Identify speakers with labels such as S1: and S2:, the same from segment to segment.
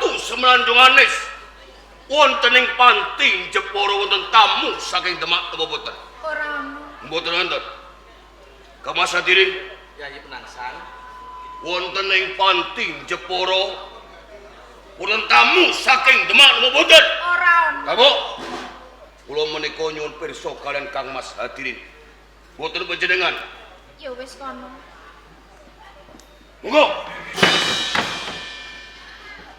S1: Ratu Semenanjung Anis. Wonten ing panti Jepara wonten tamu saking Demak napa boten?
S2: Ora ono.
S1: Mboten wonten. Kang Mas Hadirin,
S3: Yayi Penangsang.
S1: Wonten ing panti Jepara wonten tamu saking Demak napa boten?
S2: Ora ono.
S1: Kamu, kula menika nyuwun pirsa kalian Kang Mas Hadirin. Boten panjenengan.
S2: Ya wis kono.
S1: Monggo.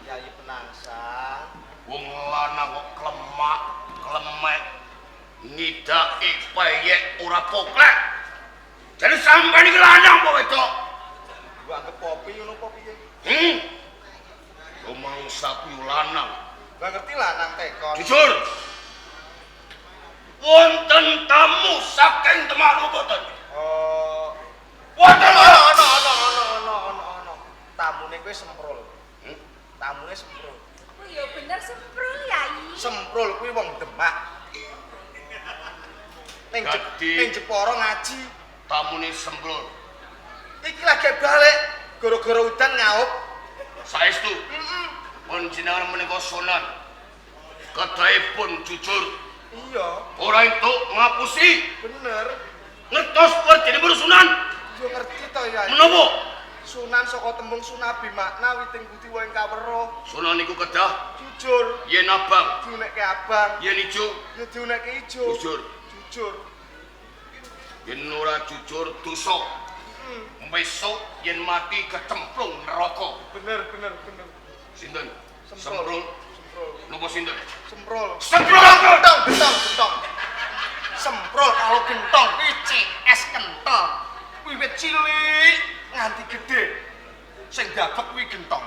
S3: Yayi Penangsang.
S1: Wong lanang kok klemak, klemek, ngidaki peyek ora poklek. Jadi sampean iki lanang apa wedok?
S3: Gua anggap popi ngono apa piye?
S1: Rumangsa kuwi lanang.
S3: Gak ngerti lanang tekon.
S1: Jujur. Wonten tamu saking Demak napa boten?
S3: Oh.
S1: Wonten
S3: Ono
S1: ora?
S3: ono ono ono ono ono ono. Tamune kuwi semprul.
S1: Hmm?
S3: Tamune semprul.
S2: Oh ya bener semprul Yai.
S3: Semprul kuwi wong Demak. Ning
S1: Dadi-
S3: ning Jepara ngaji.
S1: Tamune semprul.
S3: Iki lagi balik gara-gara udan ngaup.
S1: Saestu
S3: Heeh.
S1: panjenengan menika sonan. Kedahipun jujur,
S3: Iya,
S1: ora entuk ngapusi.
S3: bener.
S1: Ngertos werdinipun Sunan.
S3: Yo ngerti to ya.
S1: Menapa?
S3: Sunan saka tembung sunabi makna witing budi wae kaweruh.
S1: Sunan niku kedah
S3: Jujur,
S1: yen abang,
S3: diunekke abang,
S1: yen ijo
S3: ya diunekke ijo.
S1: jujur.
S3: Jujur.
S1: Yen ora jujur dosa. Besok yen mati kecemplung neraka.
S3: Bener, bener, bener.
S1: Sinten?
S3: Semprul.
S1: Semprul.
S3: Semprul.
S1: Napa sinten?
S3: Semprul.
S1: Semprul.
S3: Gentong, gentong, gentong. Semprul kalau gentong kuwi CS kental. Wiwit cilik nganti gede. Sing dabek kuwi gentong.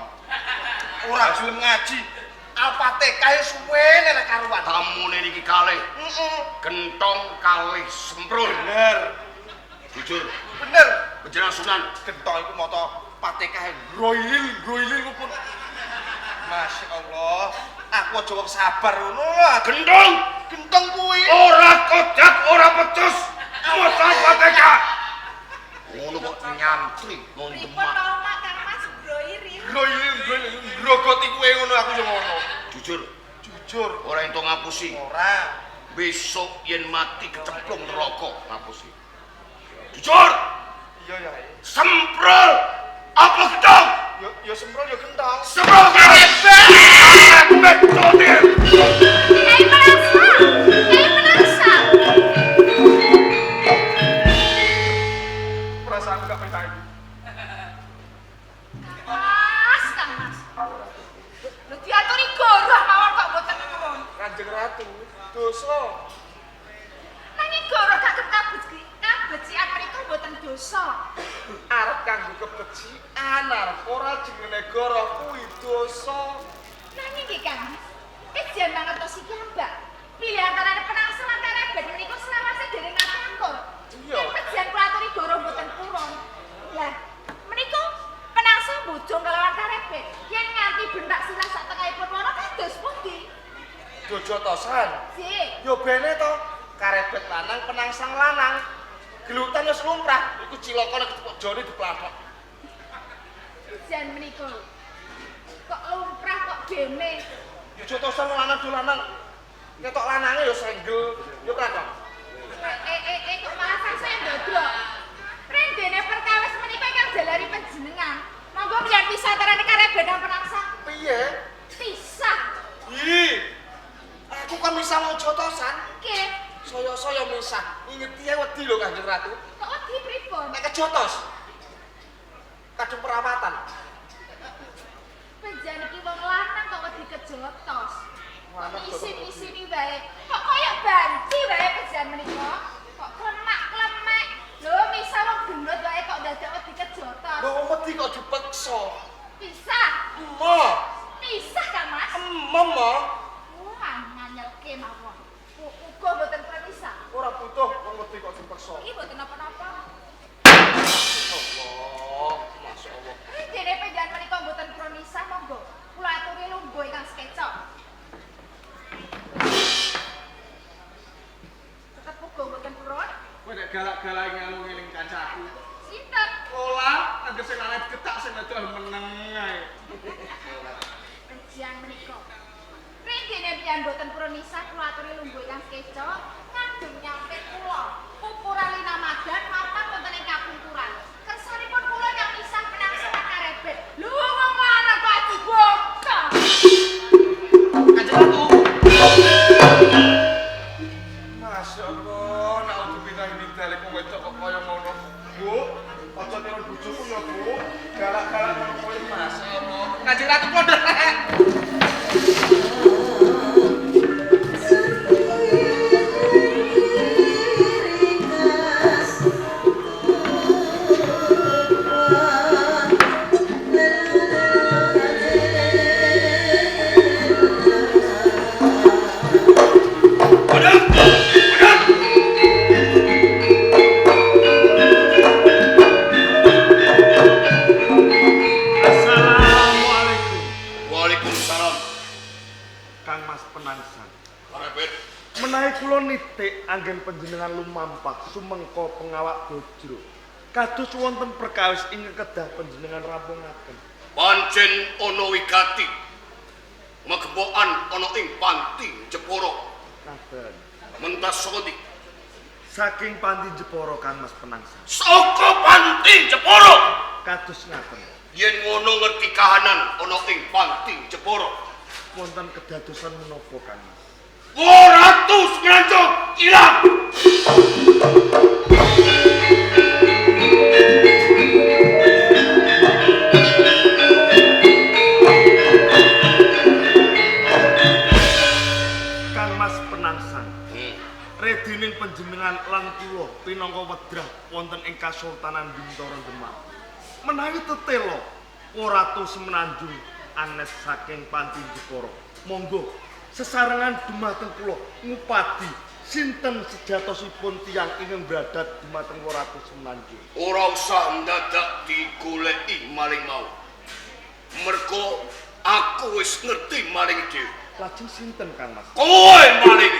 S3: Ora gelem ngaji. Al-Fatihah suwe nek karuan.
S1: Tamune niki kalih
S3: Heeh.
S1: Gentong kalih semprul.
S3: Bener.
S1: Jujur,
S3: Bener.
S1: panjenengan Sunan.
S3: Gentong iku maca Fatihah groilil groilil pun. Masya Allah, aku aja wong sabar ngono lho.
S1: Gentong
S3: Gentong kuwi.
S1: ora kojak ora pecus. Maca Fatihah. Ngono kok nyantri nang
S2: Pripun
S1: Demak.
S2: to Mak Kang Mas Broirin?
S3: Groilil groilil grogoti kowe ngono aku yo ngono.
S1: Jujur,
S3: Jujur,
S1: ora entuk ngapusi.
S3: ora.
S1: Besok yen mati kecemplung neraka ngapusi. Jujur,
S3: Iya ya.
S1: semprul apa gentong?
S3: Yo yo semprul yo gentong.
S1: Semprul kabeh.
S2: Yai Penangsang. Yai Penangsang.
S3: Perasaan gak penak iki.
S2: Mas, Kang Mas. Lho diaturi goroh mawon kok mboten nuwun.
S3: Kanjeng Ratu, dosa.
S2: Nanging goroh kagem kabecikan menika mboten dosa.
S3: Arep kanggo kebecikan, arep ora jenenge goroh kuwi dosa.
S2: Nanging nggih Kang Mas, kejan mangertos iki ambak. Pilih antarane penangsang lan karebet menika selawase dereng nate akur.
S3: Iya.
S2: Yen pejan kula aturi goroh mboten purun. Lah, menika penangsang bojong kalawan karebet. Yen nganti bentak silah sak tengahipun wana kados pundi?
S3: Jojotosan.
S2: Sik.
S3: Yo bene to, karebet lanang penangsang lanang. Gelutan wis lumrah, iku cilaka nek kecepok jone diplathok.
S2: Jan menika. Kok lumrah kok bene.
S3: Yo jotosan lanang do lanang. Ketok lanange yo senggel, yo prathok.
S2: Eh, kok malah saya ndodok. Rendene perkawis menika ingkang jalari panjenengan. Monggo mlihat pisah antarane karebet lan penangsang.
S3: Piye?
S2: Pisah.
S3: Ih. Aku kan misah wong jotosan.
S2: Nggih.
S3: Saya-saya misah. Ingeti ae wedi lho Kanjeng Ratu.
S2: Kok wedi pripun?
S3: Nek kejotos. Kadung perawatan.
S2: Panjenengan iki wong lanang kok wedi kejotos.
S3: Lanang kok
S2: Isin-isini wae. Kok koyo banci wae panjenengan menika? Kok klemak-klemek. Lho, misah wong gendut wae kok dadak wedi kejotos.
S3: Lho wong wedi kok dipeksa.
S2: Pisah.
S3: Emoh.
S2: Pisah Kang Mas.
S3: Emoh mo.
S2: Wah, nganyelke mawon. Uga mboten permisah.
S3: Ora butuh wong wedi kok dipeksa.
S2: Iki mboten napa-napa.
S3: Allah, Masya Allah.
S2: Dene panjenengan menika mboten permisah monggo. Kula aturi lungguh ingkang sekecok. Tetep uga mboten purun.
S3: Kowe nek galak-galak ngelu ngeling kancaku.
S2: Sinten?
S3: Ola, anggere sing lanang diketak sing wedok meneng ae.
S2: Panjenengan panjenengan menika. Rindine pian boten purun isah kula aturi lungguh ingkang sekeca ngandung nyampir kula. Pupuran linamadan mapan wonten ing kapungkuran. Kersanipun kula ingkang misah penangsang karebet. Lho wong lanang kok adu boksa.
S3: Kanjeng Ratu. Masya Allah, naudzubillahi min dzalik wong wedok kok kaya ngono. Bu, aja niru bojoku ya, Bu. Galak-galak ngono kuwi, Masya Allah. Kanjeng Ratu kula nderek.
S4: Assalamualaikum.
S1: Waalaikumsalam.
S4: Kang Mas Penangsang.
S1: Karebet.
S4: Menawi kula nitik anggen panjenengan lumampah sumengko pengawak bojro. Kados wonten perkawis ingkang kedah panjenengan rampungaken.
S1: Pancen ana wigati. Megembokan ana ing panti Jepara.
S4: Ngaten.
S1: Mentas saka ndi?
S4: Saking panti Jepara Kang Mas Penangsang.
S1: Saka panti Jepara.
S4: Kados ngaten.
S1: Yen ngono ngerti kahanan ana ing panti Jepara.
S4: Wonten kedadosan menapa Kang Mas?
S1: Ratu Semenanjung ilang.
S4: Kang Mas Penangsang. Redining panjenengan lan kula pinangka wedrah wonten ing Kasultanan Bintara Demak. Menawi tetela Ratu Semenanjung anes saking panti Jepara. Monggo sesarengan dumateng kula ngupadi sinten sejatosipun tiyang ingkang bradat dumateng Ratu Semenanjung.
S1: Ora usah ndadak digoleki maling mau. Mergo aku wis ngerti maling dhewe.
S4: Lajeng sinten Kang Mas?
S1: Kowe maling.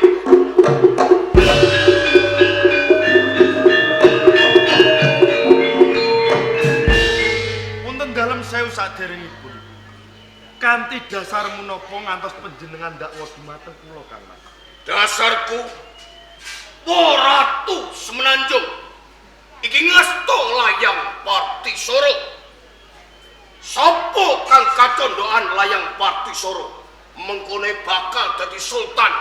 S4: Wonten dalem sewu saderengipun. Kanthi dasar menapa ngantos panjenengan dakwa dumateng kula Kang Mas?
S1: Dasarku Ratu Semenanjung iki ngasta layang Partisoro. Sapa kang kacondhokan layang Partisoro mengkone bakal dadi sultan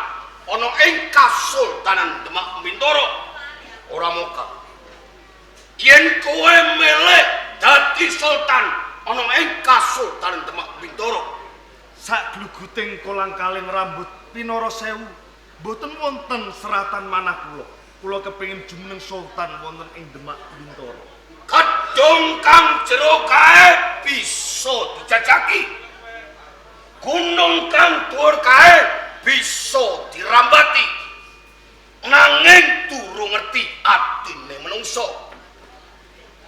S1: ana ing Kasultanan Demak Bintara. Ora moka. Yen kowe meleh dadi sultan ana ing Kasultanan Demak Bintara,
S4: Sak gluguting kolang-kaling rambut pinara sewu mboten wonten seratan manah kula. Kula kepengin jumeneng sultan wonten ing Demak Bintara.
S1: Kedung kang jero kae bisa dijajaki. Gunung kang dhuwur kae bisa dirambati. Nanging durung ngerti atine menungso.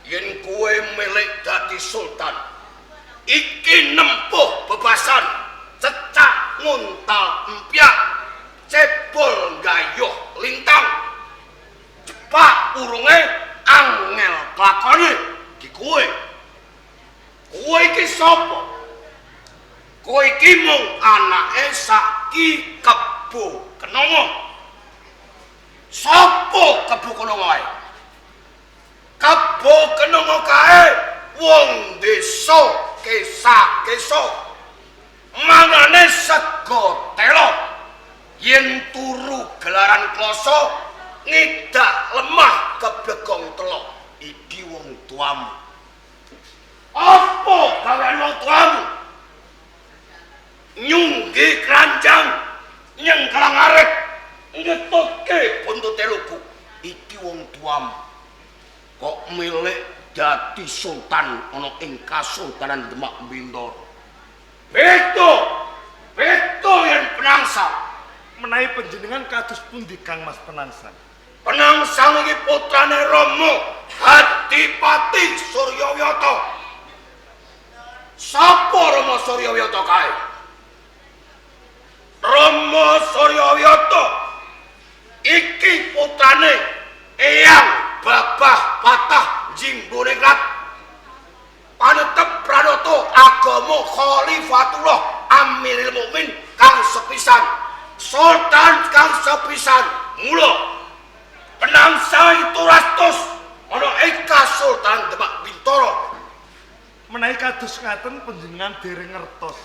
S1: Yen kowe melek dadi sultan, iki nempuh bebasan, cecak nguntal empyak, cebol gayuh lintang. Cepak urunge angel klakone iki kowe. Kowe iki sapa? Kowe iki mung anake Saki Kebo Kenongo. Sapa Kebo Kenongo ae? Kebo Kenongo kae wong desa kesa-kesa. Mangane sego telo. Yen turu gelaran kloso ngidak lemah keblegong telo. Iki wong tuamu. Apa gawean wong tuamu? Nyunggi keranjang, nyengkelang arit, ngetutke buntute lugu. Iki wong tuamu. Kok milik dadi sultan ana ing Kasultanan Demak Bintara. Beto, beto yen Penangsang.
S4: Menawi panjenengan kados pundi Kang Mas Penangsang?
S1: Penangsang iki putrane Rama Adipati Suryawiyata. Sapa Rama Suryawiyata kae? Rama Suryawiyata iki putrane Eyang Babah Patah Jinggoningrat. Panetep Pranoto agama Khalifatullah Amir Amiril Mukmin kang sepisan, Sultan kang sepisan. Mula Penangsang itu rastus ana ing Kasultanan Demak Bintoro.
S4: Menawi kados ngaten panjenengan dereng ngertos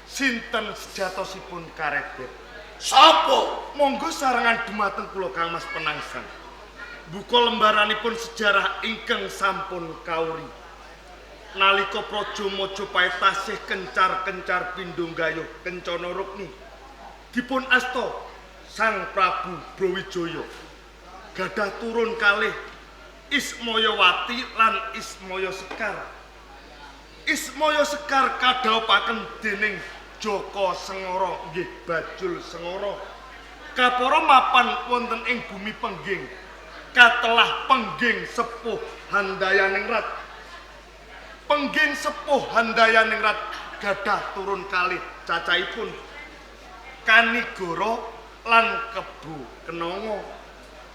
S4: sinten sejatosipun Karebet.
S1: Sapa?
S4: Monggo sarengan dumateng kula Kang Mas Penangsang. Buka lembaranipun sejarah ingkang sampun kauri. Nalika Praja Majapahit tasih kencar-kencar pindho gayuh kencana rukmi, dipun asta Sang Prabu Brawijaya gadah turun kalih Ismayawati lan Ismaya Sekar. Ismaya Sekar kadhawuhaken dening Jaka Sengara nggih Bajul Sengara. Kapara mapan wonten ing bumi Pengging, katelah Pengging Sepuh Handayaningrat. Pengging Sepuh Handayaningrat gadah turun kalih cacahipun Kanigara lan Kebo Kenanga.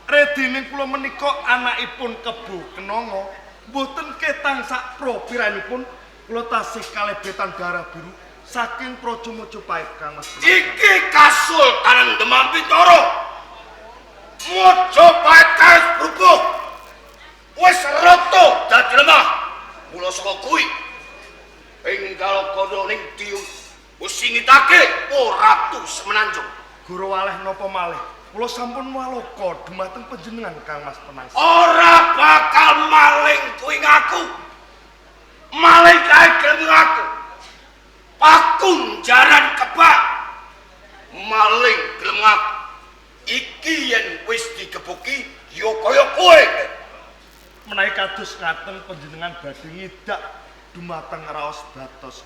S4: Redining kula menika anakipun Kebo Kenanga mboten ketang sak propiranipun kula tasih kalebetan darah biru saking Praja Majapahit Kang Mas.
S1: Iki Kasultanan Demak Bintoro. Majapahit kae brubuh. Wis rata dadi lemah. Mula saka kuwi enggal kono ning diu wis singitake Ratu Semenanjung.
S4: Guru waleh napa malih? Kula sampun waloka dumateng panjenengan Kang Mas Penangsang.
S1: Ora bakal maling kuwi ngaku. Maling kae gelem ngaku. Pakunjaran kebak. Maling gelem ngaku. Iki yen wis digebuki ya kaya kowe.
S4: Menawi kados ngaten panjenengan badhe ngidak dumateng raos batos.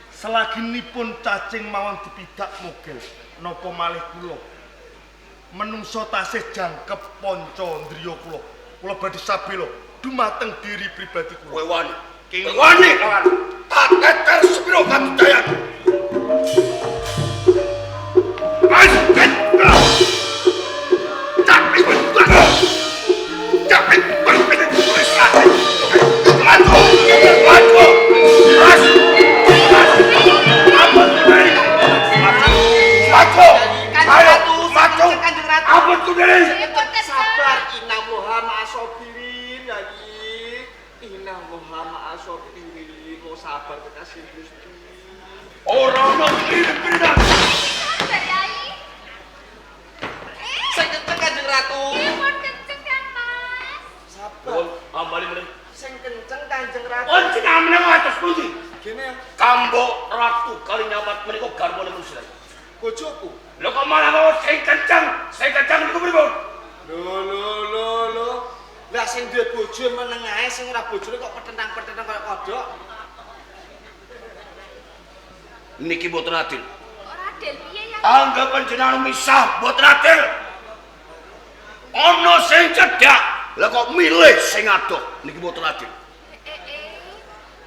S4: Selaginipun cacing mawon dipidak mogel napa malih kula. Menungso tasih jangkep panca ndriya kula. Kula badhe sabela dumateng diri pribadi kula.
S1: Kowe wani. Kowe wani kawan. Tak teter sepiro kadudayan.
S3: Sabar innallaha ma'asobirin Yai. Innallaha ma'asobirin. Mau sabar kekasih Gusti.
S1: Ora ono kiri-kirinan.
S2: Sabar Yai.
S3: Sing kenceng Kanjeng Ratu.
S2: Dipun kenceng Kang Mas.
S3: Sabar.
S1: Ambali meneh.
S3: Sing kenceng Kanjeng Ratu.
S1: Panjenengan meneng atus pundi?
S3: Gene ya.
S1: Kambo Ratu Kalinyamat menika garwane manusia.
S3: Bojoku.
S1: Lho kok malah ngomong sing kenceng niku pripun?
S3: Lho lho lho lho. Lah sing duwe bojo meneng ae, sing ora bojone kok petentang-petentang kaya kodhok.
S1: Niki mboten adil.
S2: Ora adil piye ya?
S1: Anggap panjenengan misah mboten adil. Ana sing cedhak, lha kok milih sing adoh niki mboten adil.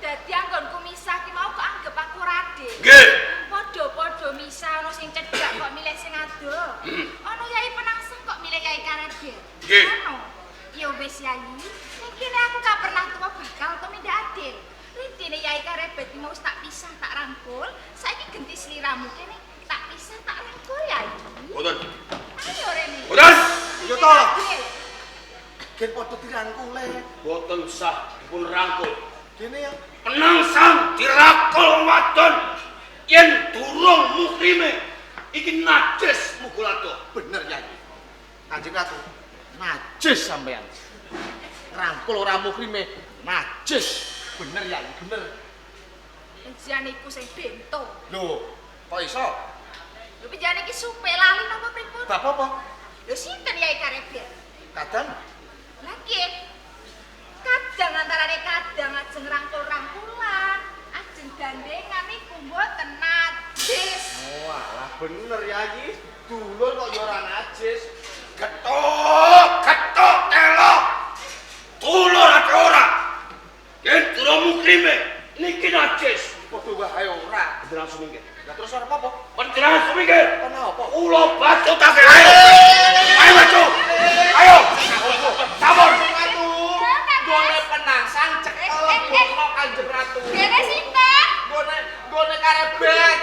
S2: Dadi anggonku misah ki mau kok anggap aku ora adil.
S1: Nggih.
S2: Padha-padha misah ana sing cedhak kok milih sing adoh. Ana Yai Penangsang kok milih Yai Karebet.
S1: Nggih.
S2: Ana. Ya wis Yai, ning kene aku gak pernah tuwa bakal tumindak adil. Ridine Yai Karebet mau wis tak pisah tak rangkul, saiki genti sliramu kene tak pisah tak rangkul Yai.
S1: Mboten.
S2: Ayo rene.
S1: Mboten.
S3: Yo to. Gen padha dirangkule.
S1: Mboten sah dipun rangkul.
S3: Gene ya.
S1: Penangsang dirangkul wadon yen durung mukrime iki najis mugul adoh.
S3: Bener Yai. Kanjeng Ratu. Najis sampean. Rangkul ora mukrime, najis. Bener Yai, bener.
S2: Penjian iku sing bento.
S3: Lho, kok iso?
S2: Lho penjian iki supe lali napa pripun?
S3: Bab apa?
S2: Lho sinten Yai Karebet?
S3: Kadang.
S2: Lah nggih. Kadang antarane kadang ajeng rangkul-rangkulan, ajeng gandengan niku mboten najis.
S3: Oh, alah bener Yai. Dulur kok ya ora najis.
S1: Ketok, ketok telo. Dulur ate ora. Yen durung mukrime niki najis.
S3: Padha wae ora.
S1: Panjenengan sumingkir.
S3: Lah terus ora apa-apa.
S1: Panjenengan sumingkir.
S3: Kenapa?
S1: Kula bacutake. Ayo. Ayo bacu. Ayo. Sampun.
S3: Ratu. Gone Penangsang cekel bono Kanjeng Ratu.
S2: Gene sinten?
S3: Gone gone Karebet.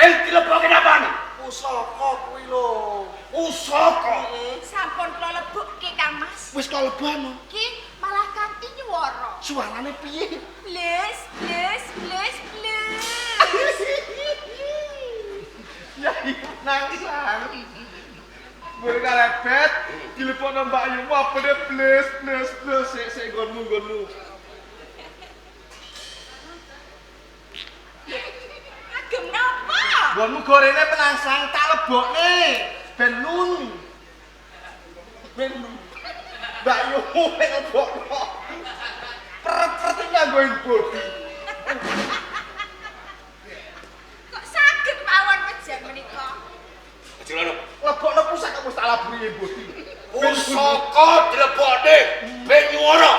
S1: Sing dilebokke napane?
S3: Pusaka kuwi lho.
S1: Pusaka.
S2: Sampun kula lebokke Kang Mas.
S3: Wis kalebano.
S2: Ki malah kanthi nyuwara.
S3: Suarane piye?
S2: Bles bles bles bles.
S3: Yai Penangsang. Mbok karebet dilebokno Mbak Yumu apene bles bles bles sik sik nggonmu nggonmu.
S2: Agem napa?
S3: Nggonmu gorene Penangsang tak lebokne ben lun. Ben Mbak Yumu nek lebokno. Peret-peret nganggo bodi.
S2: Kok saged mawon wejan menika?
S1: Aja lho.
S3: Lebokno pusaka wis tak laburi bodi.
S1: Pusaka dilebokne ben nyuwara.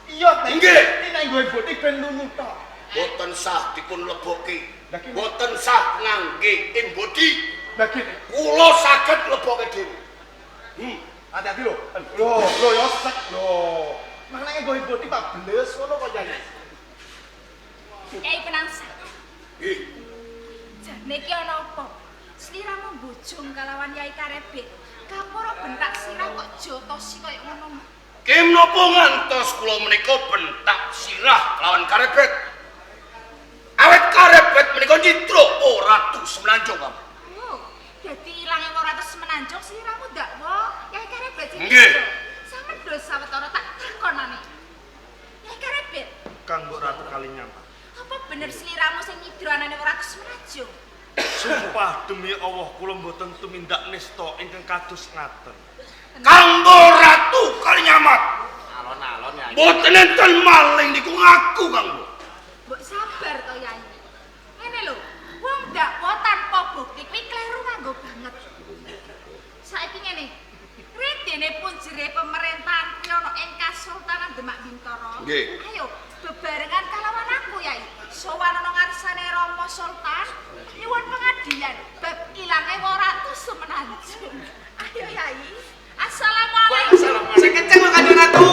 S3: Iya,
S1: nggih.
S3: Iki nek nggo bodi ben lunu tok.
S1: Boten sah dipun lebokke. Boten sah ngangge embodi.
S3: Lah gini,
S1: kula saged lebokke dhewe.
S3: Hati-hati lho. Lho, lho ya sek lho. Mang nek nggo embodi pak bles ngono kok Yai.
S2: Yai Penangsang.
S1: Nggih.
S2: Jane iki ana apa? Sliramu bojong kalawan Yai Karebet. Kapura bentak sirah kok jotosi kaya ngono.
S1: Ki menapa ngantos kula menika bentak sirah kelawan Karebet? Awet Karebet menika nyitra Ratu Semenanjung, Kang.
S2: Oh, dadi ilange Ratu Semenanjung sliramu ndakwa Yai Karebet sing.
S1: Nggih.
S2: Sampeyan do sawetara tak takonane. Yai Karebet,
S4: Kang Mbok Ratu Kalinyamat.
S2: Apa bener sliramu sing nyidra anane Ratu Semenanjung?
S4: Sumpah demi Allah kula mboten tumindak nista ingkang kados ngaten.
S1: Kanggo Ratu Kalinyamat.
S3: Alon-alon ya.
S1: Mboten enten maling niku ngaku, Kang.
S2: Mbok sabar to, Yai. Ngene lho, wong dakwa tanpa bukti kuwi kleru nganggo banget. Saiki ngene. Redene punjere pemerintahan kuwi ana ing Kasultanan Demak Bintara.
S1: Nggih.
S2: Ayo bebarengan kalawan aku, Yai. Sowan ana ngarsane Rama Sultan nyuwun pengadilan bab ilange Ratu Semenanjung. Ayo, Yai. Assalamualaikum.
S3: Sing kenceng lho Kanjeng Ratu.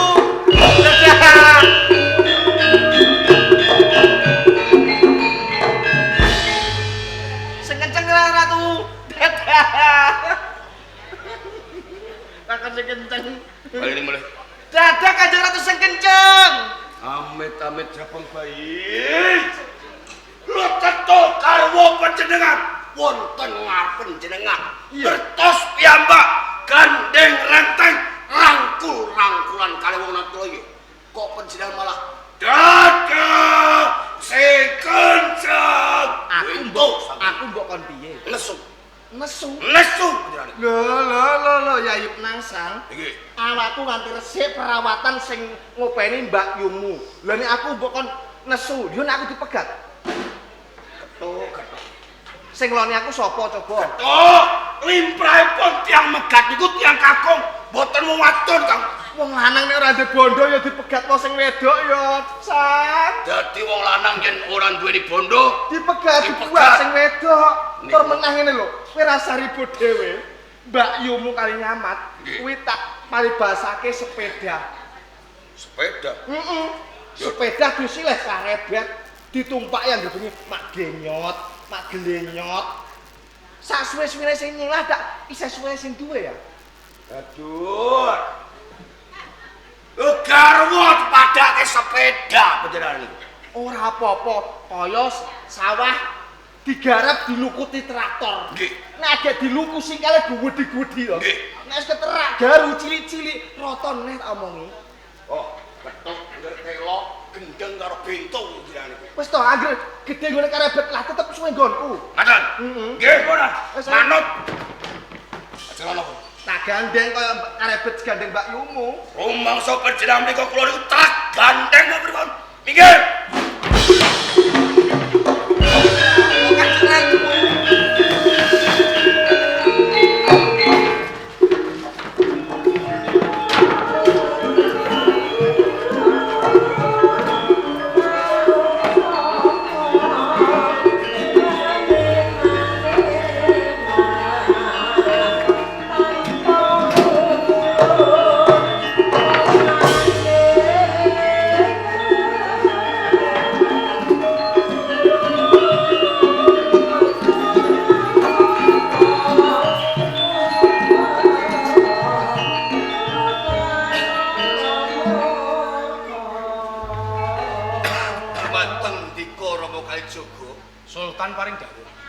S3: Dadah. Sing kenceng lho Ratu. Dadah. Takon sing kenceng.
S1: Bali mulai.
S3: Dadah Kanjeng Ratu sing kenceng.
S1: Amit-amit japeng bayi. Lho teto garwa panjenengan wonten ngarep panjenengan. Kertos piyambak gandeng renteng rangkul-rangkulan kali wong Natloyo. Kok panjenengan malah dadah sing kenceng.
S3: Aku mbok kon piye?
S1: Nesu.
S3: Nesu.
S1: Nesu panjenengan.
S3: Lho lho lho lho Yai Penangsang.
S1: Nggih.
S3: Awakku nganti resik perawatan sing ngopeni Mbak Yumu. Lha nek aku mbok kon nesu, yo nek aku dipegat.
S1: Ketuk, ketuk.
S3: Sing ngloni aku sapa coba?
S1: Ketuk, limrahipun tiyang megat niku tiyang kakung, mboten wong wadon, Kang.
S3: Wong lanang nek ora ndek bondo ya dipegat wong sing wedok ya, Sang.
S1: Dadi wong lanang yen ora duweni bondo,
S3: dipegat dibuat sing wedok. Tur menah ngene lho, kowe rasa ribut dhewe. Mbak Yumu Kalinyamat kuwi tak paribasake sepeda.
S1: Sepeda?
S3: Heeh. Sepeda disilih karebet, ditumpak yang bengi mak genyot, mak gelenyot. Sak suwe-suwene sing nyilah tak isih suwe sing duwe ya.
S1: Aduh. Lho garwa dipadake sepeda panjenengan niku.
S3: Ora apa-apa, kaya sawah digarap dilukuti traktor.
S1: Nggih.
S3: Nek agek diluku singkale guwedi-guwedi to.
S1: Nggih.
S3: Nek wis keterak garu cilik-cilik rata neh tak omongi.
S1: Oh, ketok ngger telo gendeng karo bento panjenengan niku.
S3: Wis to anggere gedhe nggone karebet lah tetep suwe nggonku.
S1: Ngaten.
S3: Heeh.
S1: Nggih, ora. Manut. Aja lho.
S3: Tak gandeng kaya karebet gandeng Mbak Yumu.
S1: Rumangsa panjenengan menika kula niku tak gandeng kok pripun? Minggir.
S2: Thank you.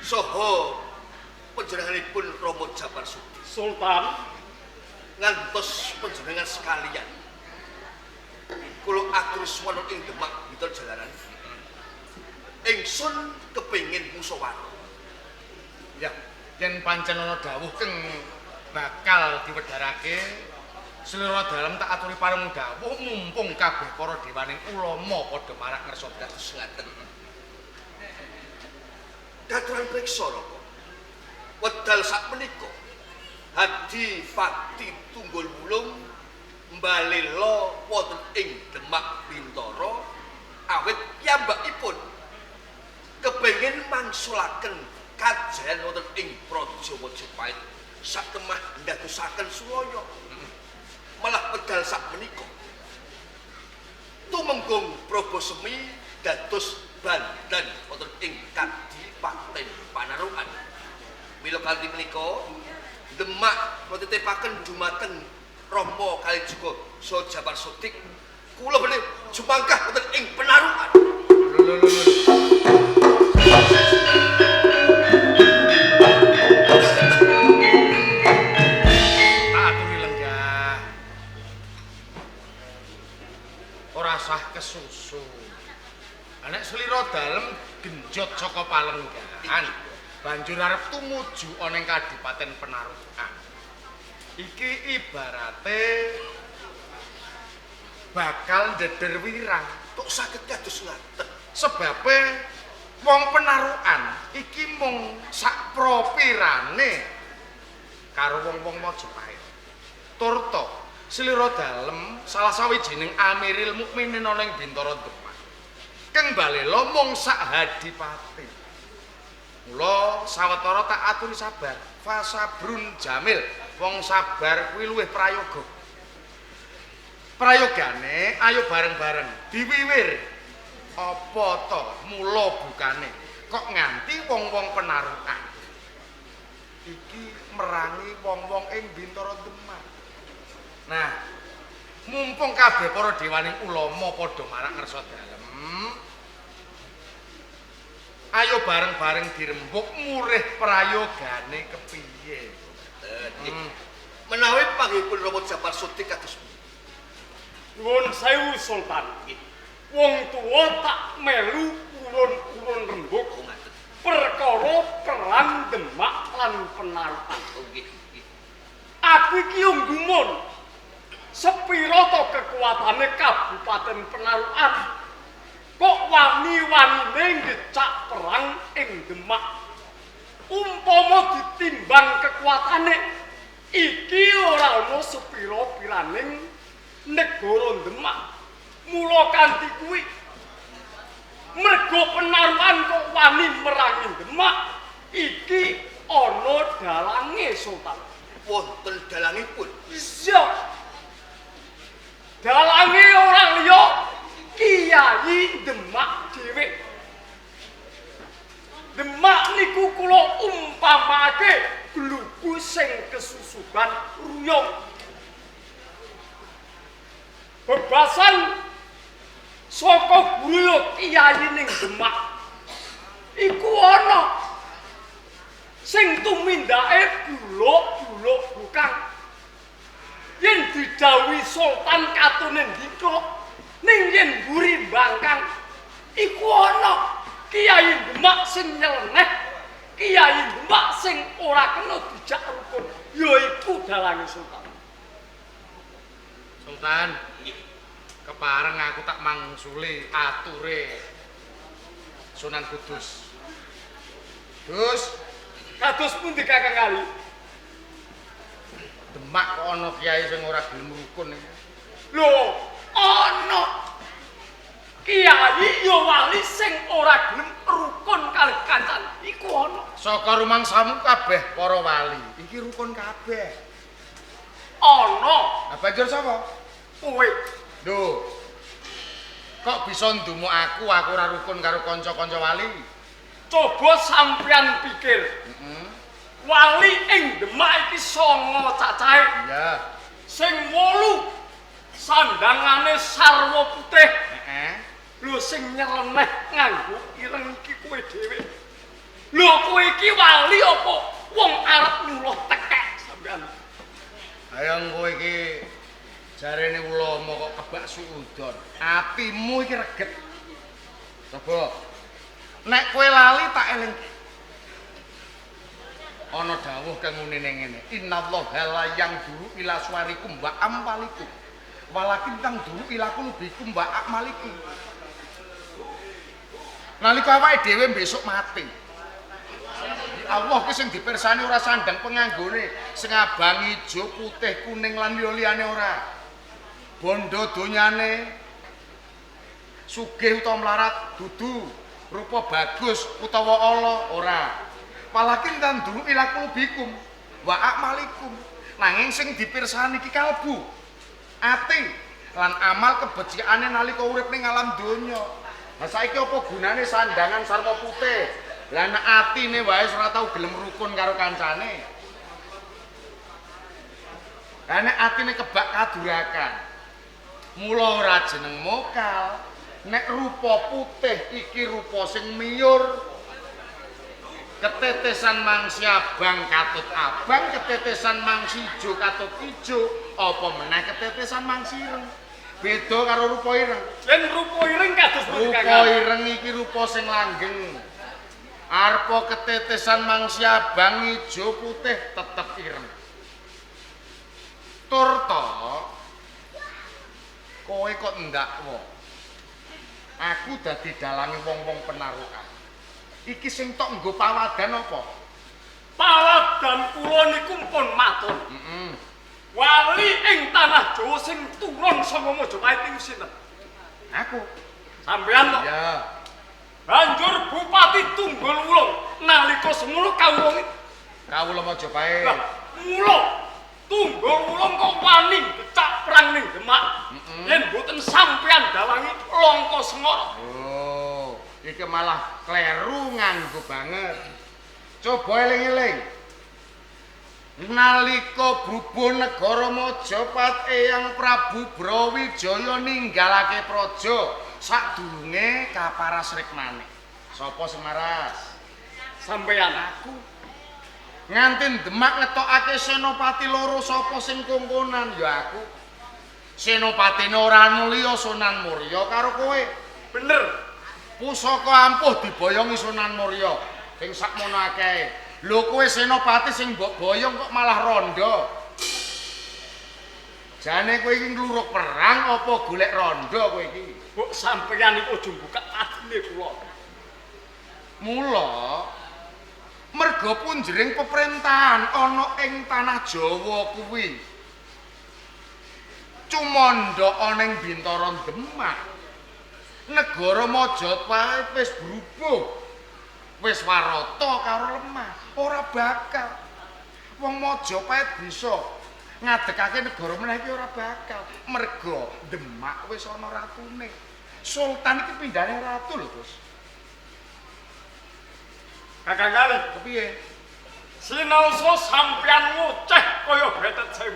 S1: Saha panjenenganipun Rama Japar Sudi.
S5: Sultan
S1: ngantos panjenengan sekalian. Kula atur suwana ing Demak Bintoro Jalaran. Ingsun kepengin musyawarah.
S3: Ya, yen pancen ana dawuh keng bakal diwedharake selira dalem tak aturi pareng dawuh mumpung kabeh para dewaning ulama padha marak ngersa
S1: dados ngaten. Katuran priksa Rama. Wedal sakmenika Adipati Tunggul Wulung mbalela wonten ing Demak Bintara awit piyambakipun kepengin mangsulaken kajayan wonten ing Praja Majapahit satemah ndadosaken sulaya. Malah wedal sakmenika Tumenggung Probosemi dados bandan wonten ing Kadipaten Panarukan. Mila kanthi menika Demak kula titipaken dumateng Rama kalih juga Saha Japar Sodik kula badhe jumangkah wonten ing Penarukan.
S3: Lho lho lho. Tak aturi lenggah. Ora sah kesusu. Nek selira dalem genjot saka palenggahan. Banjur arep tumuju ana ing Kadipaten Penarukan. Iki ibarate bakal ndeder wirang.
S1: Kok saged kados ngaten?
S3: Sebabe wong Penarukan iki mung sak propirane karo wong-wong Majapahit. Turta selira dalem salah sawijining Amiril Mukminin ana ing Bintara Demak. Keng balela mung sak hadipati. Mula sawetara tak aturi sabar, fasabrun jamil. Wong sabar kuwi luwih prayoga. Prayogane ayo bareng-bareng diwiwir. Apa to mula bukane kok nganti wong-wong Penarukan iki merangi wong-wong ing Bintara Demak. Nah, mumpung kabeh para dewaning ulama padha marak ngersa dalem, ayo bareng-bareng dirembuk murih prayogane kepiye.
S1: Menawi panggihipun Rama Japar Sodik kados pundi?
S5: Nuwun sewu Sultan. Wong tuwa tak melu urun-urun rembug perkara perang Demak lan Penarukan.
S1: Nggih.
S5: Aku iki yo gumun. Sepira to kekuatane Kabupaten Penarukan? Kok wani-wanine ngecak perang ing Demak? Umpama ditimbang kekuatane iki ora ana sepira-piraning negara Demak. Mula kanthi kuwi mergo Penarukan kok wani merangi Demak iki ana dalange Sultan.
S1: Wonten dalangipun?
S5: Iya. Dalange ora liya Kiai Demak dhewe. Demak niku kula umpamake glugu sing kesusuban ruyung. Bebasan saka guru kiai ning Demak iku ana sing tumindake buluk-buluk bukang. Yen didhawuhi Sultan katone ndika ning yen mburi bangkang iku ana Kiai Demak sing nyeleneh, Kiai Demak sing ora kena dijak rukun, yaiku dalange Sultan.
S3: Sultan, kepareng aku tak mangsuli ature Sunan Kudus. Dus,
S5: kados pundi Kakang Kali?
S3: Demak kok ana kiai sing ora gelem rukun iki.
S5: Lho, ana kiai ya wali sing ora gelem rukun kalih kancan iku ana.
S3: Saka rumangsamu kabeh para wali iki rukun kabeh.
S5: Ana.
S3: Lah banjur sapa?
S5: Kowe.
S3: Lho. Kok bisa ndumuk aku ora rukun karo kanca-kanca wali?
S5: Coba sampeyan pikir. Wali ing Demak iki 9 cacahe.
S3: Iya.
S5: Sing 8 sandangane sarwa putih.
S3: Heeh.
S5: Lho sing nyeleneh nganggo ireng iki kowe dhewe. Lho kowe iki wali apa wong arep nyuloh tekek sampean?
S3: Ayo kowe iki jarene ulama kok kebak suudon. Atimu iki reget. Coba. Nek kowe lali tak elingke. Ana dawuh kang ngene ngene. Innallaha la yanzuru ila suwarikum wa amwalikum. Walakin tangduru ila qulubikum wa a'malikum. Nalika awake dhewe besok mati. Allah ki sing dipirsani ora sandang penganggone, sing abang ijo, putih, kuning lan liya-liyane ora. Bondo donyane sugih utawa melarat dudu, rupa bagus utawa ala ora. Walakin tanduru ila qulubikum wa a'malikum. Nanging sing dipirsani iki kalbu, ati lan amal kebecikane nalika urip ning alam donya. Lah saiki apa gunane sandangan sarwa putih? Lah nek atine wae ora tau gelem rukun karo kancane. Lah nek atine kebak kadurakan. Mula ora jeneng mokal. Nek rupa putih iki rupa sing miyur. Ketetesan mangsi abang katut abang, ketetesan mangsi ijo katut ijo, apa meneh ketetesan mangsi ireng. Beda karo rupa ireng.
S5: Yen rupa ireng kados pundi Kakang?
S3: Rupa ireng iki rupa sing langgeng. Arpa ketetesan mangsi abang ijo putih tetep ireng. Tur to kowe kok ndakwa aku dadi dalange wong-wong penarukan. Iki sing tok nggo pawadan apa?
S5: Pawadan kula niku pun matur. Wali ing tanah Jawa sing turun saka Majapahit niku sinten?
S3: Aku.
S5: Sampeyan to?
S3: Iya.
S5: Banjur Bupati Tunggul Wulung nalika semono kawula
S3: kawula Majapahit.
S5: Lah, mula Tunggul Wulung kok wani becak perang ning Demak. Yen mboten sampeyan dalangi Langka Sengara.
S3: Oh, iki malah kleru nganggo banget. Coba eling-eling. Nalika brubuh negara Majapahit Eyang Prabu Brawijaya ninggalake praja sadurunge kaparas rikmane. Sapa sing maras?
S5: Sampeyan
S3: aku. Nganti Demak ngetokake senopati loro sapa sing kongkonan? Ya aku. Senopatine ora liya Sunan Muria karo kowe.
S5: Bener.
S3: Pusaka ampuh diboyongi Sunan Muria sing sakmono akehe. Lho kowe senopati sing mbok boyong kok malah rondo. Jane kowe iki ngluruk perang apa golek rondo kowe iki?
S5: Mbok sampeyan iku aja mbukak atine kula.
S3: Mula merga punjering peperintahan ana ing tanah Jawa kuwi cumandha ana ing Bintara Demak. Negara Majapahit wis brubuh. Wis warata karo lemah, ora bakal. Wong Majapahit bisa ngadegake negara meneh iki ora bakal. Merga Demak wis ana ratune. Sultan iki pindhane ratu lho, Gus.
S5: Kakang Kali,
S3: kepiye?
S5: Sinaosa sampeyan ngoceh kaya betet sewu.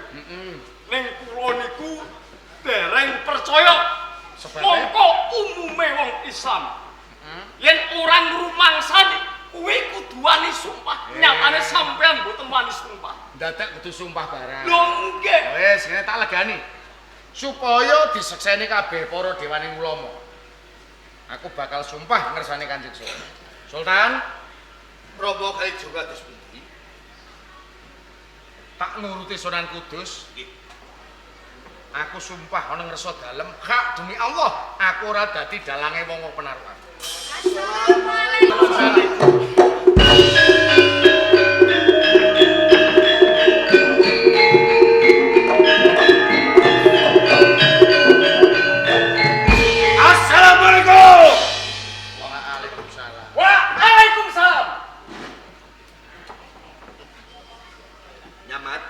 S5: Ning kula niku dereng percaya. Mongko umume wong Islam. Yen ora ngrumangsani kuwi kudu wani sumpah. Nyatane sampeyan mboten wani sumpah.
S3: Dadak kudu sumpah barang.
S5: Lho nggih.
S3: Wis, ngene tak legani. Supaya disekseni kabeh para dewaning ulama. Aku bakal sumpah ngersane Kanjeng Sultan. Sultan,
S1: Romo Kalijogo kados pundi?
S3: Tak nuruti Sunan Kudus.
S1: Nggih.
S3: Aku sumpah ana ngersa dalem, hak demi Allah, aku ora dadi dalange wong-wong penarukan.
S2: Assalamualaikum.
S1: Assalamualaikum.
S3: Waalaikumsalam.
S5: Waalaikumsalam.
S1: Nyamat.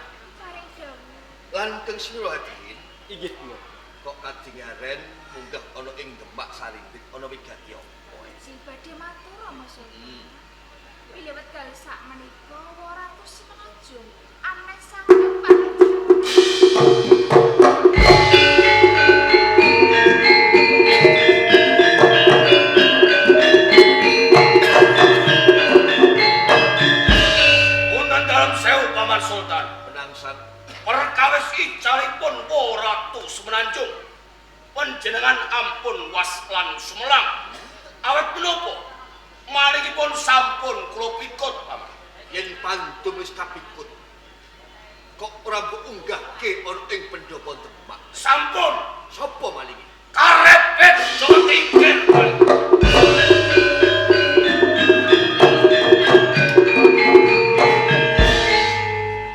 S1: Lan keng sira hadirin.
S5: Inggih kula.
S1: Kok kadingaren munggah ana ing Demak Sarimbit ana wigati apa?
S2: Sing badhe matur Mas Sultan. Bilih wekdal sak menika Ratu Semenanjung aneh saking panjenengan.
S1: Paman Sultan.
S6: Penangsan.
S1: Perkawis icalipun Ratu Semenanjung. Panjenengan ampun was lan sumelang. Awit menapa? Malingipun sampun kula pikut, Paman.
S6: Yen pandum wis kapikut, kok ora mbok unggahke ana ing pendopo Demak?
S1: Sampun.
S6: Sapa malinge?
S1: Karebet Joko Tingkir.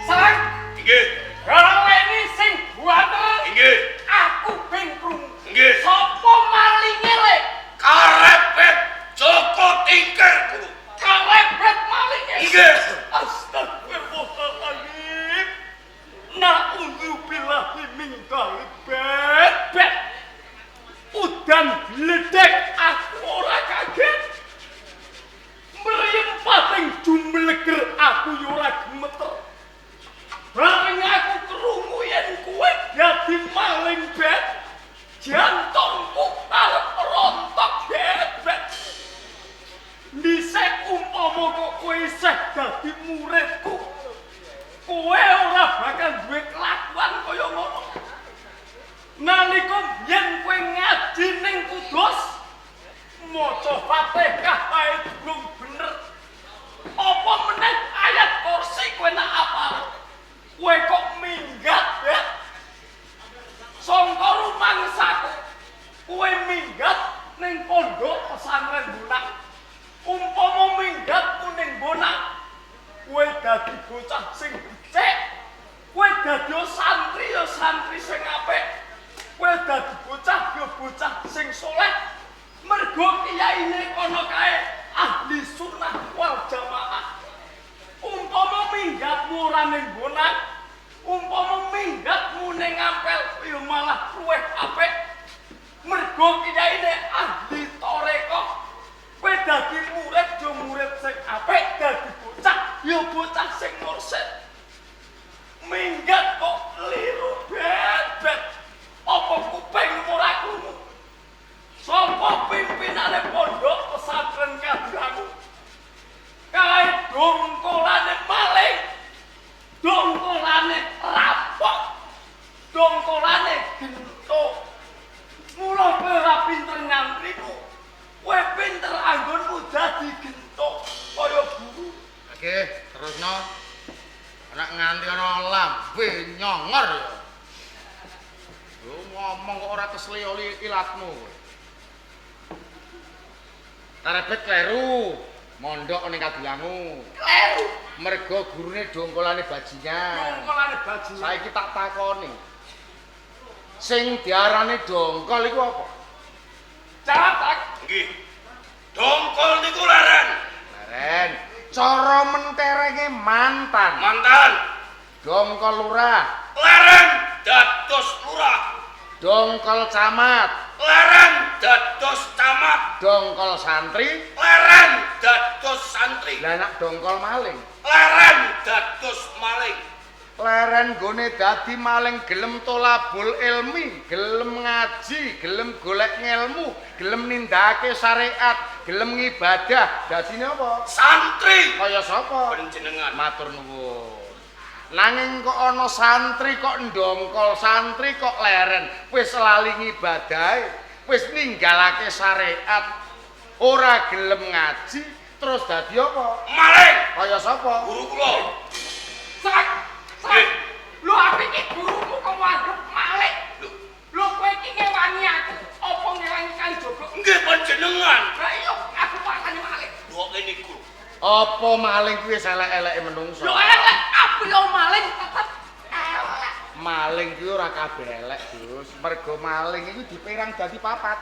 S5: Sang
S1: Nggih,
S5: galeni sing buanter
S1: nggih,
S5: aku ben krungu.
S1: Nggih.
S5: Sapa malinge le?
S1: Karebet Joko Tingkir kulo.
S5: Karebet malinge.
S1: Nggih.
S5: Astagfirullahaladzim. Na'udzubillahi min dzalik. Bet bet. Udan bledek aku ora kaget. Mriyem pating jumleger aku yo ora gemeter. Bareng aku krungu yen kowe dadi maling bet, jantungku arep rontok bet bet. Dhisik umpama kok kowe isih dadi muridku, kowe ora bakal duwe kelakuan kaya ngono. Nalika biyen kowe ngaji ning Kudus, maca Fatihah wae durung bener. Apa meneh ayat kursi kowe nak apal? Kowe kok minggat, Bet? Sangka rumangsaku, kowe minggat ning pondok pesantren Bonang. Umpama minggatmu ning Bonang, kowe dadi bocah sing becik. Kowe dadi santri ya santri sing apik. Kowe dadi bocah ya bocah sing soleh. Mergo kiyaine kono kae ahli sunnah wal jamaah. Umpama minggatmu ora ning Bonang, umpama minggatmu ning Ampel ya malah luwih apik. Mergo kiyaine ahli tarekah. Kowe dadi murid ya murid sing apik, dadi bocah ya bocah sing mursid. Minggat kok liru bet bet. Apa kuping ora krungu? Sapa pimpinane pondok pesantren Kadilangu? Kae dongkolane maling, dongkolane rampok, dongkolane gento. Mula kowe ora pinter nyantrimu, kowe pinter anggonmu dadi gento kaya guru.
S3: Oke, terusno. Nek nganti ana lambe nyongor ya. Lho ngomong kok ora kesleo ilatmu kowe. Karebet kleru, mondok ning Kadilangu.
S5: Kleru.
S3: Mergo gurune dongkolane bajingan.
S5: Dongkolane bajingan.
S3: Saiki tak takoni. Sing diarani dongkol iku apa?
S5: Jawab tak?
S1: Nggih. Dongkol niku leren.
S3: Leren. Cara menterenge mantan.
S1: Mantan.
S3: Dongkol lurah.
S1: Leren dados lurah.
S3: Dongkol camat.
S1: Leren dados camat.
S3: Dongkol santri.
S1: Leren dados santri.
S3: Lah nek dongkol maling.
S1: Leren dados maling.
S3: Leren nggone dadi maling gelem tolabul ilmi, gelem ngaji, gelem golek ngelmu, gelem nindakake syariat, gelem ngibadah. Dadine apa?
S1: Santri.
S3: Kaya sapa?
S1: Panjenengan.
S3: Matur nuwun. Nanging kok ana santri kok ndongkol, santri kok leren, wis lali ngibadahe, wis ninggalake syariat, ora gelem ngaji, terus dadi apa?
S1: Maling.
S3: Kaya sapa?
S1: Guru kula.
S5: Sak. Sak. Lho aku iki gurumu kok anggap maling. Lho kowe iki ngewangi aku, apa ngewangi Kalijogo?
S1: Nggih panjenengan.
S5: Lah iya aku pakane maling.
S1: Lho niku.
S3: Apa maling kuwi wis elek-eleke menungso?
S5: Lho elek, aku yo maling tetep elek.
S3: Maling kuwi ora kabeh elek, Gus. Mergo maling iku diperang dadi papat.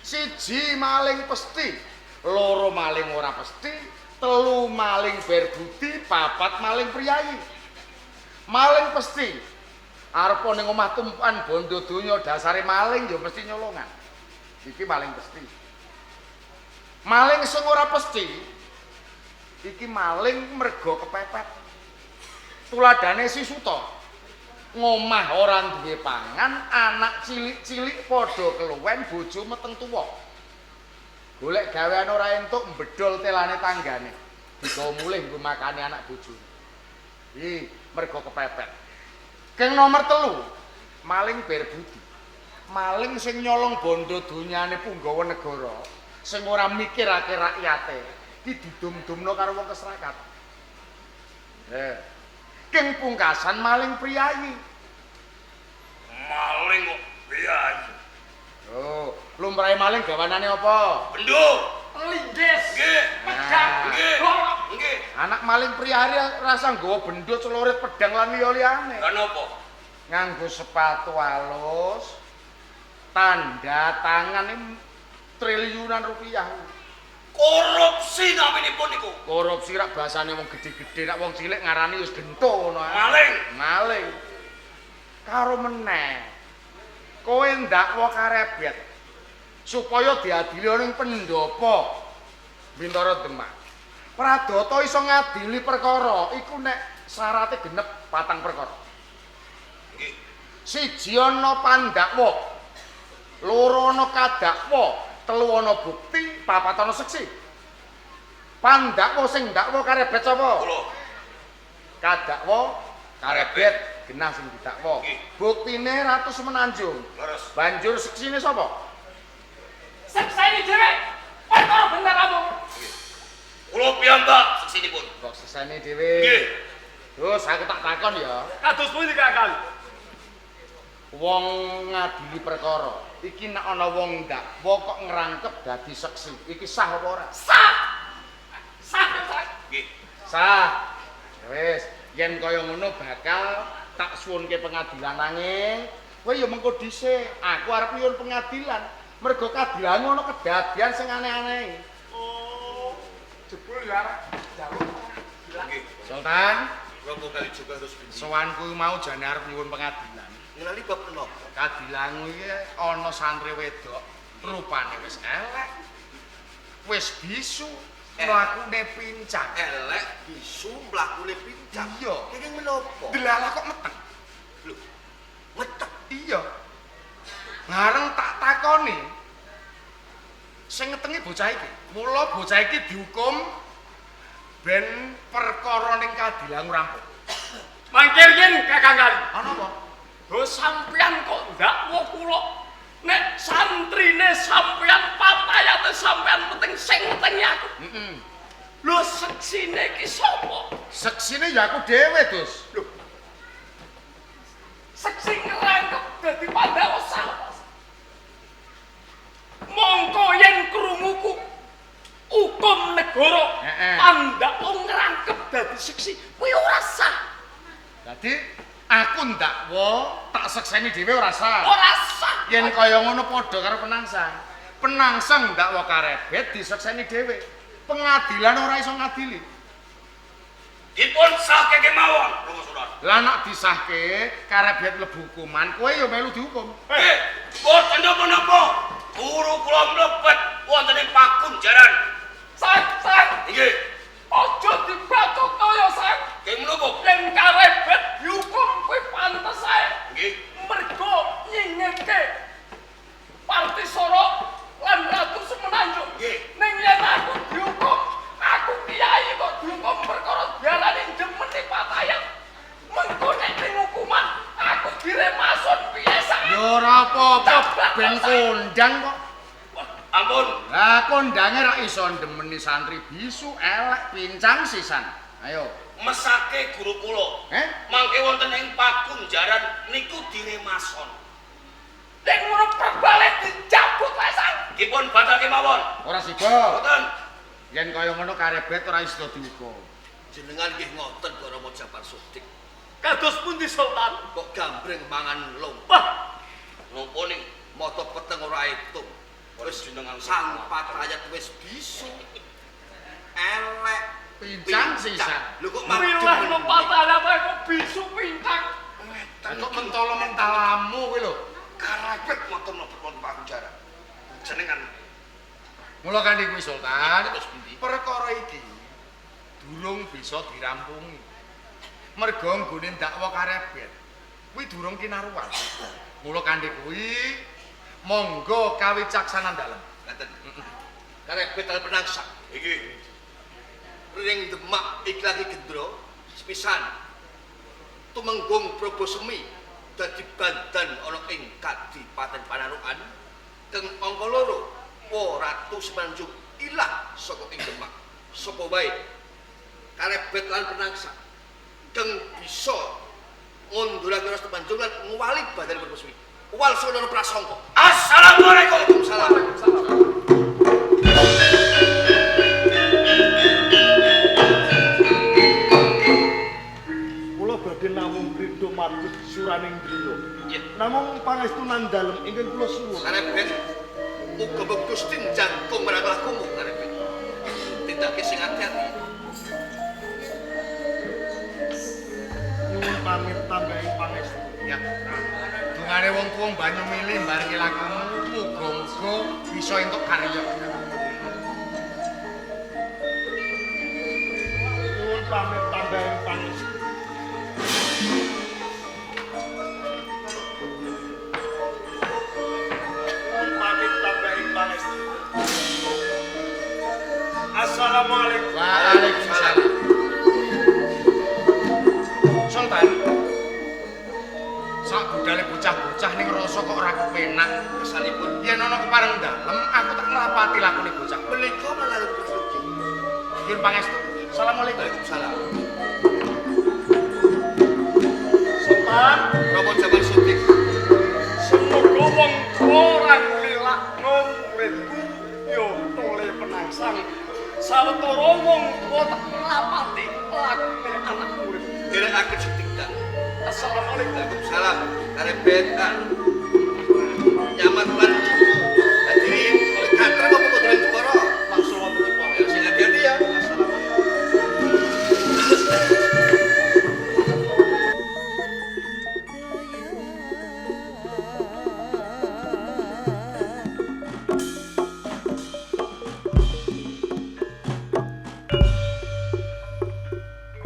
S3: Siji maling pesti, loro maling ora pesti, telu maling berbudi, papat maling priyayi. Maling pesti. Arep ning omah tumpukan bondo donya dasare maling ya mesti nyolongan. Iki maling pesti. Maling sing ora pesti iki maling mergo kepepet. Tuladane si Suta. Ngomah ora duwe pangan, anak cilik-cilik padha keluwen, bojo meteng tuwa. Golek gawean ora entuk mbedol telane tanggane. Digawa mulih nggo makane anak bojone.
S7: Iki mergo kepepet. Keng nomor 3, maling berbudi. Maling sing nyolong bondo donyane punggawa negara, sing ora mikirake rakyate, iki didum-dumno karo wong kesrakat. Keng pungkasan maling priyayi.
S1: Maling kok priyayi.
S7: Oh, lumrahe maling gawanane apa?
S1: Bendo.
S5: Linggis.
S1: Nggih.
S5: Pedang.
S1: Nggih. Nggih.
S7: Anak maling priyayi rasa nggawa bendo, celurit, pedang lan liya-liyane.
S1: Lah napa?
S7: Nganggo sepatu alus, tanda tangane triliunan rupiah.
S1: Korupsi naminipun niku.
S7: Korupsi rak bahasane wong gedhe-gedhe, rak wong cilik ngarani wis gento ngono ae.
S1: Maling.
S7: Maling. Karo meneh. Kowe ndakwa karebet supaya diadili ning pendopo Bintara Demak. Pradata iso ngadili perkara iku nek syarate genep 4 perkara.
S1: Nggih.
S7: Siji ana pandakwa, loro ana kadakwa, telu ana bukti, papat ana seksi. Pandakwa sing ndakwa karebet sapa?
S1: Kula.
S7: Kadakwa karebet genah sing didakwa. Buktine Ratu Semenanjung.
S1: Leres.
S7: Banjur seksine sapa?
S5: Sekseni dhewe. Perkara bener amung.
S1: Kula piyambak seksinipun.
S7: Kok sekseni dhewe?
S1: Nggih.
S7: Terus aku tak takon ya.
S5: Kados pundi Kakang?
S7: Wong ngadili perkara iki nek ana wong ndakwa kok ngrangkep dadi seksi, iki sah apa ora?
S5: Sah. Sah, sah.
S1: Nggih.
S7: Sah. Wis, yen kaya ngono bakal tak suwunke pengadilan nanging kowe ya mengko dhisik, aku arep nyuwun pengadilan. Mergo kadilanmu ana kedadian sing aneh-aneh.
S5: Oh, jebul ya arep jaluk.
S1: Nggih.
S7: Sultan,
S6: Romo Kalijogo harus pundi?
S7: sowanku mau jane arep nyuwun pengadilan.
S6: Ngenali bab menapa?
S7: Kadilangu iki ana santri wedok, rupane wis elek. Wis bisu, mlakune pincang.
S6: Elek, bisu, mlakune pincang.
S7: Iya.
S6: Kenging menapa?
S7: Delalah kok meteng.
S6: Lho, meteng.
S7: Iya. Bareng tak takoni. Sing ngetengi bocah iki. Mula bocah iki dihukum ben perkara ning kadilangu rampung.
S5: Mangkir yen Kakang Kali.
S7: Ana apa?
S5: Lho sampeyan kok ndakwa kula nek santrine sampeyan patayate sampeyan penting sing ngetengi aku.
S7: Heeh.
S5: Lho seksine iki sapa?
S7: Seksine ya aku dhewe, Dus.
S5: Lho. Seksi ngrangkep dadi pandhawa sah. Mongko yen krunguku hukum negara pandhawa ngrangkep dadi seksi kuwi ora sah.
S7: Dadi aku ndakwa tak sekseni dhewe ora sah.
S5: Ora sah.
S7: Yen kaya ngono padha karo penangsang. Penangsang ndakwa karebet disekseni dhewe. Pengadilan ora iso ngadili.
S1: Dipun sahke kemawon, Romo Sultan.
S7: Lah nek disahke karebet mlebu hukuman, kowe ya melu dihukum.
S1: Nggih, boten napa-napa. Guru kula mlebet wonten ing pakunjaran.
S5: Sang, sang.
S1: Nggih.
S5: Aja dibacok kaya sang.
S1: Nggih menapa?
S5: Yen karebet dihukum kuwi pantes ae.
S1: Nggih.
S5: Mergo nyingeke Partisara lan Ratu Semenanjung.
S1: Nggih.
S5: Ning yen aku dihukum, aku kiai kok dihukum perkara diarani ndemeni patayat. Mengko nek ning hukuman aku diremasun piye sang?
S7: Ya ora apa-apa ben kondang kok.
S1: Ampun.
S7: Lah kondange ra iso ndemeni santri bisu, elek, pincang sisan. Ayo.
S1: Mesake guru kula.
S7: Eh?
S1: Mangke wonten ing pakunjaran niku diremason.
S5: Nek ngono perbale dicabut wae sang.
S1: Dipun batalke mawon.
S7: Ora sida.
S1: Mboten.
S7: Yen kaya ngono karebet ora iso dihukum.
S6: Jenengan nggih ngoten kok Romo Japar Sodik.
S5: Kados pundi Sultan?
S6: Kok gambreng mangan lompat.
S5: Wah,
S1: Napa ning
S6: Mata peteng ora etung. Wis
S1: jenengan
S6: sang patayat wis bisu. Elek,
S7: Pincang sisan.
S6: Lho kok
S5: milah no patayat kok bisu pincang.
S7: Kok mentolo mentalamu kuwi lho.
S1: Karebet wonten mlebet wonten pakunjaran. Jenengan
S7: Mula kanthi kuwi Sultan,
S1: Terus pundi?
S7: perkara iki durung bisa dirampungi. Mergo nggone ndakwa karebet kuwi durung kinaruan. Mula kanthi kuwi monggo kawicaksanan dalem.
S6: Ngaten. Karebet lan penangsang.
S1: Iki
S6: Ring Demak iki lagi gendro sepisan. Tumenggung Probosemi dadi bandan ana ing Kadipaten Panarukan. Keng angka 2, Ratu Semenanjung ilang saka ing Demak. Sapa wae karebet lan penangsang keng bisa ngundurake Ratu Semenanjung lan ngwali badan Probosemi. Wal sono prasangka.
S1: Assalamualaikum.
S6: Waalaikumsalam.
S4: Kula badhe namung ridho margut suraning griya. Namung pangestunan dalem ingkang kula suwun.
S6: Karebet muga Gusti jangkung marang lakumu karebet. Tindake sing ati-ati.
S4: Nyuwun pamit tambahi pangestu.
S7: Ya. Dungane wong tuwa banyu mili mbarengi lakumu muga-muga bisa entuk karya.
S4: Nyuwun pamit tambahi pangestu. Nyuwun pamit tambahi pangestu. Assalamualaikum.
S7: Waalaikumsalam. Sultan. Sak budale bocah-bocah ning rasa kok ora kepenak.
S6: Kesanipun
S7: Yen ana kepareng dalem, aku tak nglapati lakune bocah.
S6: menika malah prastuti.
S7: Nyuwun pangestu. Assalamualaikum.
S6: Waalaikumsalam.
S4: Sultan,
S6: Rama Jamal Sudik.
S5: Semoga wong tuwa ora nglilakno muridku ya tole penangsang. Sawetara wong tuwa tak nglapati lakune anak murid.
S6: Nderekaken setingkat.
S5: Assalamualaikum.
S6: Waalaikumsalam. Karebet. Ah.